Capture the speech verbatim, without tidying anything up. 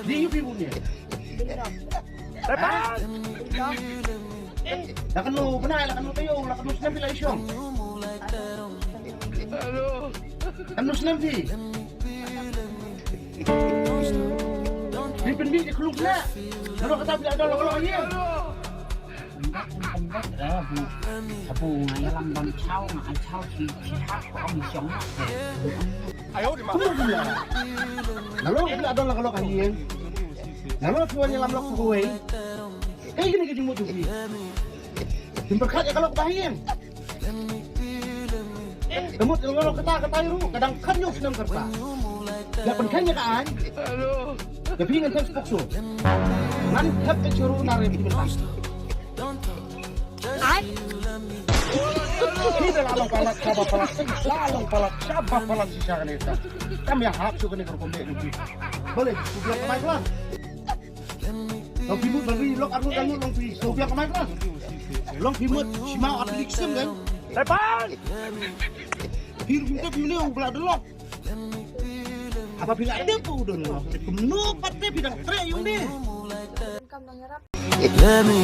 Di yu pi bu ne. Tepan. La kano bnai, la kano tayo, la kano snem phi la i shong. Kano snem phi. Phi pynmih di kluk na. Kano kata phi la don la kano ye. Abu nga ïalam ban chaw, nga ai chaw shi shi hap ko ong shong. Ayo di ma. Nalong phi la don la kano ka ïing. Nalong phi wan ïalam lok ko wei. Kaei kane ka jingmut jong phi. Phin pyrkhat ïa ka lok ba ha ïing. Ka mut ka lok kata kata ruh ka dang kham ñiew snem kata. Ïa pynkheiñ ïa ka aiñ. Ïa phi ngan thep spokso. Ngan thep ka chiru na re phi mynta. Ai. Phi da la long palat shaba palat, la long palat shaba palat shisha kane ka. Kam ïa hap shuh kane ka rukom de. Balei, u biang kamai palat. Long phi mut ban ri lok arngut arngut long phi. So biang kamai palat. Long phi mut shima at lik sem kan. Tepan. Phi rukom de phi ne u bla de lok. Haba phi la dep u don lok. Kumno pat te phi dang treh ïa u ne. Let me